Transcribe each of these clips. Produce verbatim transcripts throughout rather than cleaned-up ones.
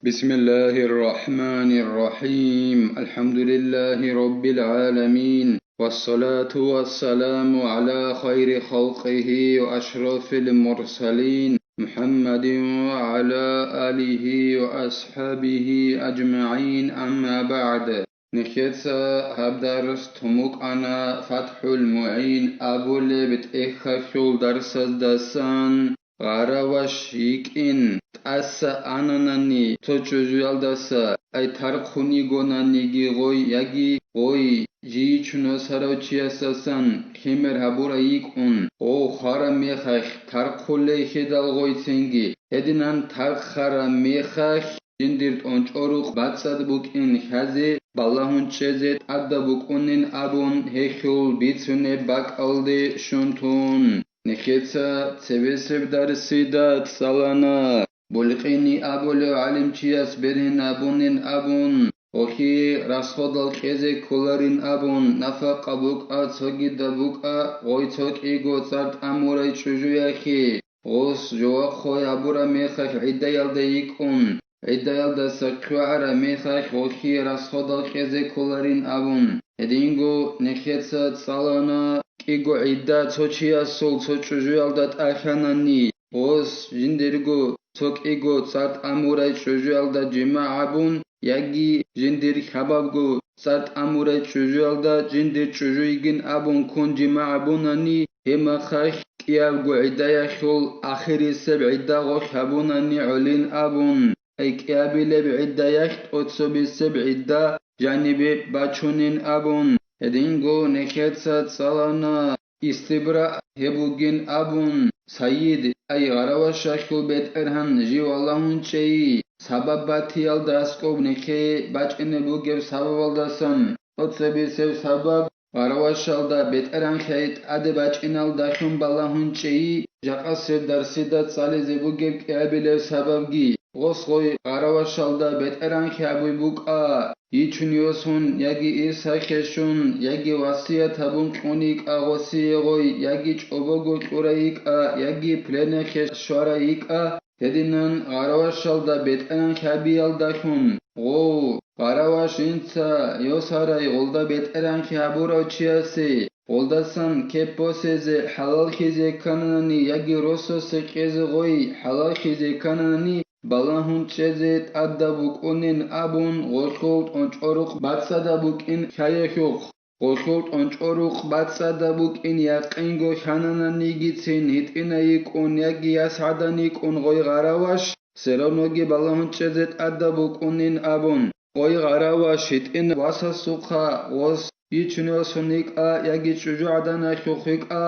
بسم الله الرحمن الرحيم. الحمد لله رب العالمين. والصلاة والسلام على خير خلقه وأشرف المرسلين محمد وعلى آله وأصحابه أجمعين. أما بعد. Нехеца гьаб дарс тумукъана ФатхӀул МугӀин абулеб тӀехьалъул дарсаздасан. Гъараваш йикӀин тӀаса ананани цо чӀужуялдаса, ай тархъун йигонаниги гъой, яги гъой, жий чунасарав чиясасан химер гьабурай йикӀун, гъов хвараб мехалъ тархъулей хидал гъойцинги, гьединан тархъараб мехалъ жиндир тӀончӀорухъ бацӀцӀад букӀин хьазе балагьун чӀезе тӀадаб букӀунин абун гьелъул бицунеб бакӀалде щун тун. Нехеца цебесеб дарсида цӀалана. Булкъини абулев гӀалимчияс бергьин абунин абун, гъохьи расходал кьезе кколарин абун, нафакъа букӀа, цогидаб букӀа, гъой цо кӀиго цӀар тӀамурай чӀужуяхъе, гъос жовахъ гьабураб мехалъ гӀиддаялда йикӀун, гӀиддаялдаса хъвагӀараб мехалъ гъохьи расходал кьезе кколарин абун, гьединго нехеца цӀалана, кӀиго гӀидда цо чиясул цо чӀужуялда тӀахьанани, гъос жиндирго цо кӀиго цӀар тӀамурай чӀужуялда жимагӀ гьабун, яги жиндир хабабго цӀар тӀамурай чӀужуялда жиндир чӀужу йигин абун ккун жимагӀ гьабунани, гьеб мехалъ кӀиябго гӀиддаялъул ахирисеб гӀидда гъолъ гьабунани гӀолин абун, ай кӀиабилеб гӀиддаялъ тӀоцебесеб гӀидда жанибе бачунин абун, гьединго нехеца цӀалана. Истибра гьеб бугин абун, сайид, ай гъаравашалъул бетӀергьан жив валагьун чӀей, сабаб батиялда аскӀоб нехее бачӀине бугеб сабабалдасан, тӀоцебесеб сабаб, гъаравашалда бетӀергьанлъи тӀаде бачӀиналдалъун балагьун чӀей, жакъасеб дарсида цӀализе бугеб кӀиабилеб сабабги, гъос гъой гъаравашалда бетӀергьанлъи гьабуй букӀа, йичун-йосун яги ирсахъе щун, яги васият гьабун кьун йикӀа гъосие гъой, яги чӀобого кьурай йикӀа, яги пленалъе щварай йикӀа, гьединан гъаравашалда бетӀергьанлъи гьабиялдалъун, гъов, гъараваш инца йосарай гъолда бетӀергьанлъи гьабурав чиясе, гъолдасан кеп босизе хӀалаллъизе ккананани яги росасе кьезе гъой хӀалаллъизе ккананани, балагьун чӀезе тӀадаб букӀунин абун, гъолъул тӀончӀорухъ бацӀцӀадаб букӀин лъаялъухъ. Гъолъул тӀончӀорухъ бацӀцӀадаб букӀин якъинго лъанананигицин гьитӀинай йикӀун яги ясгӀадан йикӀун гъой гъараваш, все равноги балагьун чӀезе тӀадаб букӀунин абун, гъой гъараваш гьитӀин васасухъа, гъос йичун-йосун йикӀа яги чӀужугӀаданалъухъ йикӀа,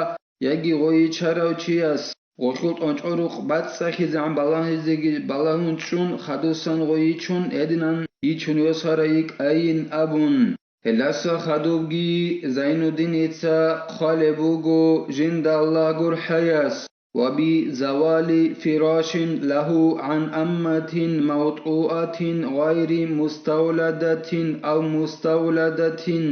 яги гъой йичарав чияс, гъолъул тӀончӀорухъ бацӀцӀалъизегӀан балагьизеги балагьун чӀун, хадусан гъой йичун, гьединан йичун-йосарай йикӀайин абун. Гьелдаса хадубги Зайнуддиница хъвалеб буго жинда Аллагь гурхӀаяс: «Ва би завали фирашин лагьу гӀан амматин мавтӀуатин гъайри муставладатин ав муставладатин».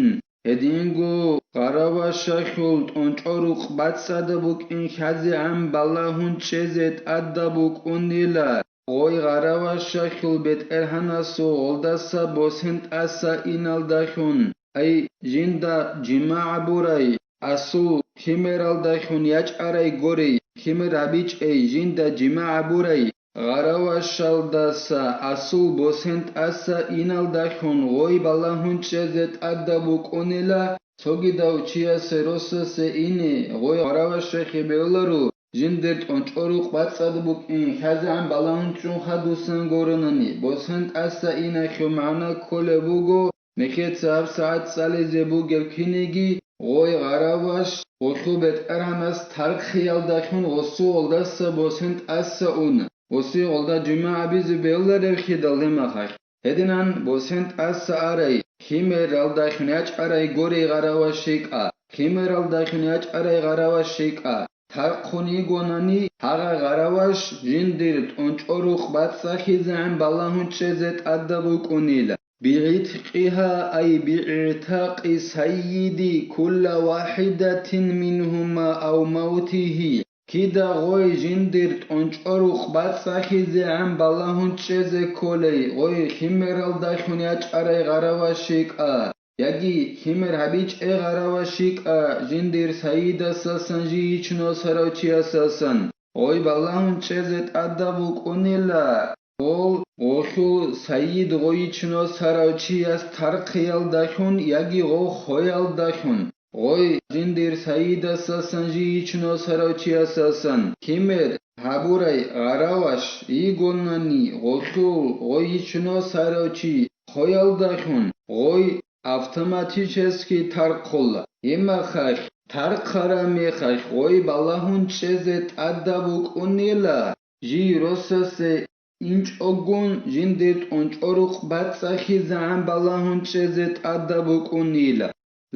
Гьединго гъаравашалъул тӀончӀорухъ бацӀцӀадаб букӀин хьазегӀан балагьун чӀезе тӀадаб букӀунила. Гъой гъаравашалъул бетӀергьанасул гъолдаса босен тӀаса иналдалъун, ай, жинда жимагӀ гьабурай, асул химералдалъун ячӀарай гурей, химер гьабичӀей жинда жимагӀ гьабурай, гъаравашалдаса асул босен тӀаса иналдалъун гъой балагьун чӀезе тӀадаб букӀунила, цогидав чиясе росасе ине гъой гъаравашалъе бегьуларо, жиндир тӀончӀорухъ бацӀцӀад букӀин хьазегӀан балагьун чӀун хадусан гуронани, босен тӀаса иналъул магӀна кколеб буго, нехеца гьабсагӀат цӀализе бугеб кинеги, гъой гъараваш гъолъул бетӀергьанас тархъиялдалъун гъосул гъолдаса босен тӀаса уна, гъосие гъолда жимагӀ гьабизе бегьуларевлъидал гьеб мехалъ. Гьединан босен тӀаса арай, химералдалъун ячӀарай гурей гъараваш йикӀа, химералдалъун ячӀарай гъараваш йикӀа, тархъун йигонани гьагъа гъараваш жиндир тӀончӀорухъ бацӀцӀалъизегӀан балагьун чӀезе тӀадаб букӀунила. БигӀитӀкъигьа, ай биътакъи сайиди кулла вахӀидатин мингьума ав мавтигьи. кида гъой жиндир тӀончӀо рукъ бацӀцӀалъизегӀан балагьун чӀезе кколей, гъой химералдалъун ячӀарай гъараваш щикӀа, яги химер гьабичӀей гъараваш щикӀа жиндир сайидасасан жий йичносарав чиясасан, гъой балагьун чӀезе тӀадаб букӀунила. Гъол гъолъул сайид гъой йичносарав чияс тархъиялдалъун яги гъов хоялдалъун, гъой жиндир сайидасасан жий йичносарав чиясасан химер гьабурай гъараваш йигонани, гъолъул гъой йичносарав чи хоялдалъун, гъой автоматически тархъула. Гьеб мехалъ, тархъараб мехалъ гъой балагьун чӀезе тӀадаб букӀунила, жий росасе инчӀогун жиндир тӀончӀо рукъ бацӀцӀалъизегӀан балагьун чӀезе тӀадаб букӀунила.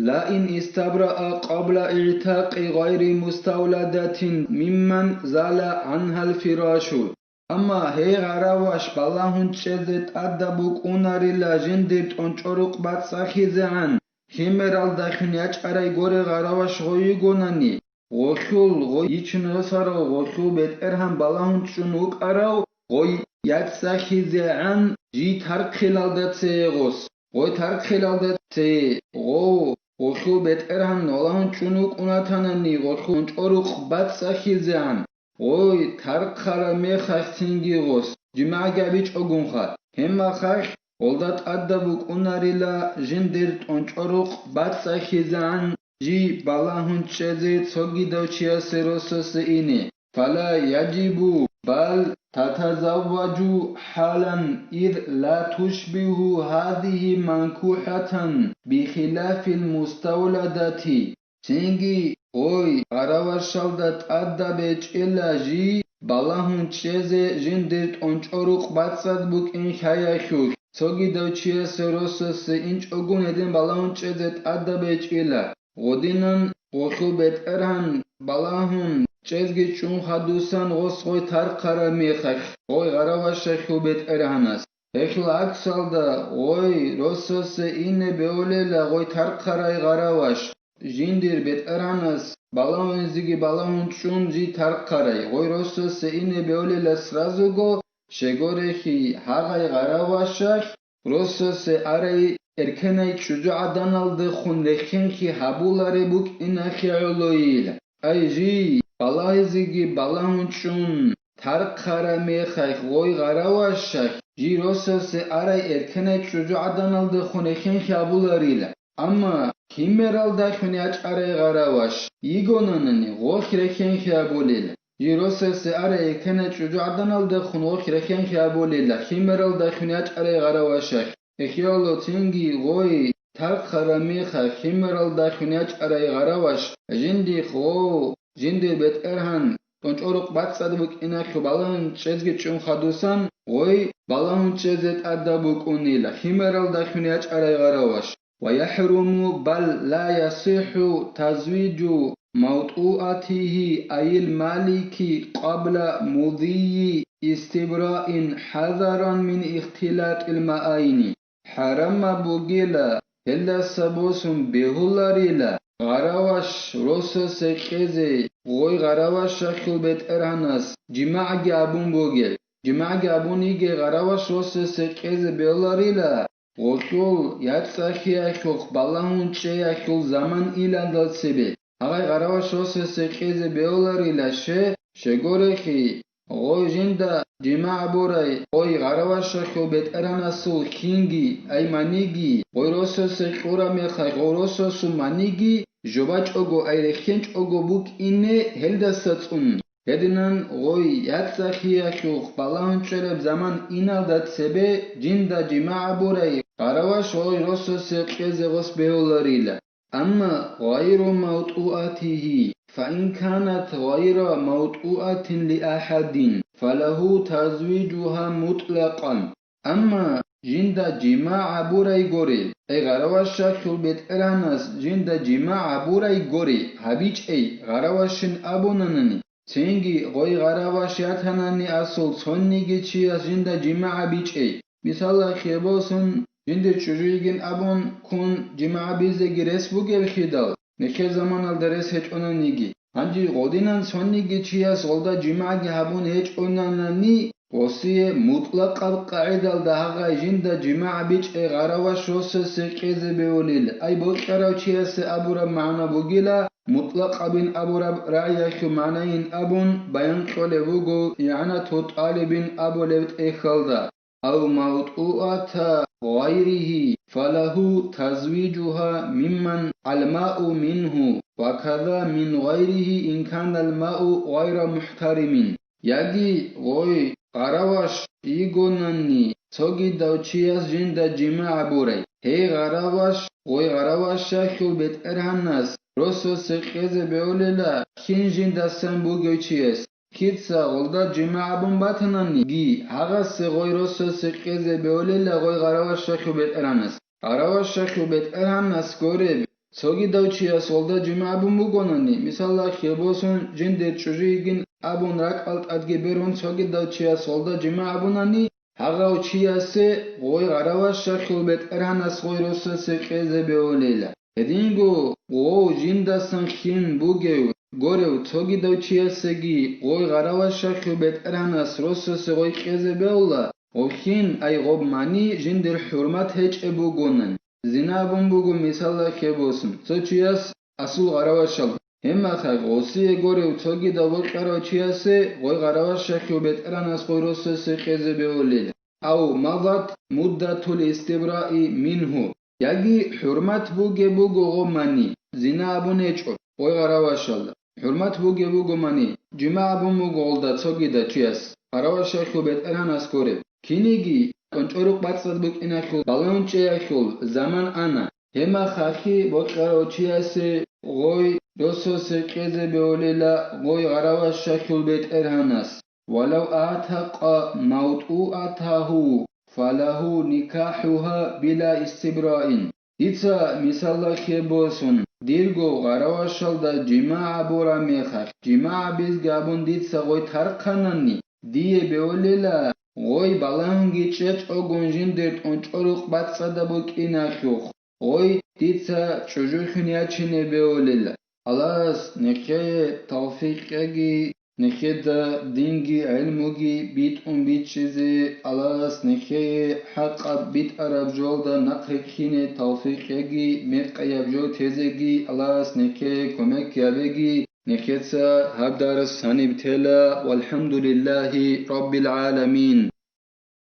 Ла ин истабраа къабла игӀтакъи гъайри мустауладатин мимман зала гӀангьал фирашу. Амма гьей гъараваш балагьун чӀезе тӀадаб букӀунарила жиндир тӀончӀо рукъ бацӀцӀалъизегӀан, химералдалъун ячӀарай горе гъараваш гъой йигонани, гъолъул гъой йичносарав гъолъул бетӀергьан балагьун чӀун вукӀарав гъой яцӀцӀалъизегӀан жий тархъилалда цее гъос, гъой тархъилалда цее гъов гъолъул бетӀергьан балагьун чӀун вукӀунатанани гъолъул тӀончӀо рукъ бацӀцӀалъизегӀан, гъой тархъараб мехалъ цинги гъос жимагӀги гьабичӀогунха, гьеб мехалъ гъолда тӀадаб букӀунарила жиндир тӀончӀо рукъ бацӀцӀалъизегӀан жий балагьун чӀезе цогидав чиясе росасе ине. Фала яжибу, бал татазавважу хӀалан, ид ла тушбигьу гьазигьи манкухӀатан бихилафил мустауладати. Цинги гъой гъаравашалда тӀадаб бечӀила жий балагьун чӀезе жиндир тӀончӀо рукъ бацӀцӀад букӀин лъаялъулъ, цогидав чиясе росасе инчӀогун гьедин балагьун чӀезе тӀадаб бечӀила. Гъодинан гъолъул бетӀергьан балагьун чӀезги чӀун хадусан гъос гъой тархъараб мехалъ гъой гъаравашалъул бетӀергьанас. Гьелъул гӀаксалда гъой росасе ине бевлела гъой тархъарай гъараваш, жиндир бетӀергьанас балагьунизеги балагьун чӀун жий тархъарай, гъой росасе ине бевлела сразуго, щегорехи гьагъай гъаравашалъ росасе арай эркенай чӀужугӀаданалдехун рехинхъи гьабулареб букӀиналъе гӀолойил. Ай жий, балагьизеги балагьун чӀун, тархъараб мехалъ гъой гъаравашалъ, жий росасе арай эркенай чӀужугӀаданалдехун рехинхъи гьабуларила. Амма химералдалъун ячӀарай гъараваш йигонанани гъолъ рехинхъи гьабулел. Жий росасе арай эркенай чӀужугӀаданалдехун гъолъ рехинхъи гьабулела химералдалъун ячӀарай гъаравашалъ. Эхиялъ цинги гъой тархъараб мехалъ химералдалъун ячӀарай гъараваш жиндихъ гъов, жиндир бетӀергьан тӀончӀо рукъ бацӀцӀад букӀиналъул балагьун чӀезги чӀун хадусан, гъой балагьун чӀезе тӀадаб букӀунила химералдалъун ячӀарай гъараваш. ويحرم بل لا يصح تزويج موطوءته أي المالك قبل مضي استبراء حذرا من اختلاط المائين. ХӀарамаб бугила гьелдаса босун бегьуларила гъараваш росасе кьезе, гъой гъаравашалъул бетӀергьанас жимагӀги абун бугел. ЖимагӀги абун йигей гъараваш росасе кьезе бегьуларила, гъолъул яцӀцӀалъиялъухъ балагьун чӀеялъул заман илалда цебе. Гьагъай гъараваш росасе кьезе бегьуларила, ще, щегорехи, гъой жинда жимагӀ гьабурай, гъой гъаравашалъул бетӀергьанасул хинги, ай маниги, гъой росасе кьураб мехалъ, гъой росасул маниги жобачӀого, ай рехинчӀого букӀине гьелдаса цӀун. Гьединан гъой яцӀцӀалъиялъухъ балагьун чӀараб заман иналда цебе жинда жимагӀ гьабурай гъараваш гъой росасе кьезе гъос бегьуларила. Амма гъайру мавтӀуатигьи, фаин канат гъайра мавтӀуатин лиахадин, фалагьу тазвижугьа мутӀлакъан. Амма жинда жимагӀ гьабурай гури, ай гъаравашалъул бетӀергьанас жинда жимагӀ гьабурай гури, гьабичӀей гъаравашин абунанани, цинги гъой гъараваш ятанани асул цониги чияс жинда жимагӀ гьабичӀей. Мисалалъе босун, жиндир чӀужу йигин абун ккун жимагӀ гьабизеги рес бугеб хидал, нехер заманалда рес гьечӀонаниги. Гьанже гъодинан цониги чияс гъолда жимагӀги гьабун гьечӀонанани, гъосие мутӀлакъаб къагӀидалда гьагъай жинда жимагӀ бичӀей гъараваш росасе кьезе бевулел, ай бокьарав чиясе абураб магӀна бугила, мутӀлакъабин абураб рагӀиялъул магӀнайин абун баян кьолеб буго, игӀанату тӀалибин абулеб тӀехьалда. أو موطوءة غيره فله تزويجها ممن الماء منه، وكذا من غيره إن كان الماء غير محترم. Яги гъой гъараваш йигонанни, цогидав чияс жинда жимагӀ гьабурай. Гьей гъараваш гъой гъаравашалъул бетӀергьанас росасе кьезе бевулела, кин жиндасан бугев чияс. Кица гъолда жимагӀ гьабун батананиги, гьагъасе гъой росасе кьезе бевулела гъой гъаравашалъул бетӀергьанас. Гъаравашалъул бетӀергьанас гореб, цогидав чияс гъолда жимагӀ гьабун бугонани, мисалда, хебосун жиндир чӀужу йигин абун ракӀал тӀадги берун цогидав чияс гъолда жимагӀ гьабунани, гьагъав чиясе гъой гъаравашалъул бетӀергьанас гъой росасе кьезе бевулела. Гьединго гъов жиндасан хин бугев, горев цогидав чиясеги гъой гъаравашалъул бетӀергьанас росасе гъой кьезе бевла, гъов хин, ай гъоб мани жиндир хӀурмат гьечӀеб бугонан. Зина абун буго мисалда хебосун, цо чияс асул гъаравашал, гьемахъа гъосие горев цогидав бокьарав чиясе гъой гъаравашалъул бетӀергьанас гъой росасе кьезе бевулел. أو مضت مدة الاستبراء منه. Яги хӀурмат бугеб буго гъо мани, зина абун гьечӀо, гъой гъаравашалда. ХӀурмат бугеб буго мани, жимагӀ абун буго гъолда цогида чияс, гъаравашалъул бетӀергьанас гореб. Киниги, тӀончӀорухъ бацӀцӀад букӀиналъул балагьун чӀеялъул заман ана. Гьемахъахъи бокьарав чиясе гъой росасе кьезе бевулела гъой гъаравашалъул бетӀергьанас. ولو أعتق موطوءته فله نكاحها بلا استبراء. Дица мисалда хеб босун, дирго гъаравашалда жимагӀ гьабураб мехалъ, жимагӀ бизги гьабун дица гъой тархъанани, дие бевулела, гъой балагьунги чӀечӀогун жиндир тӀончӀорухъ бацӀцӀадаб букӀиналъухъ, гъой дица чӀужулъун ячине бевулела. Аллагьас нехее тавфикъ кьеги, нехеда динги гӀелмуги битӀун бичӀчӀизе, Аллагьас нехее хӀакъаб битӀараб жолда нахъе ккине тавфикъ кьеги, мекъияб жо тезеги Аллагьас нехее кумек гьабеги. Нехеца гьаб дарс гьаниб тела. ВалхӀамдулиллагьи раббил гӀаламин.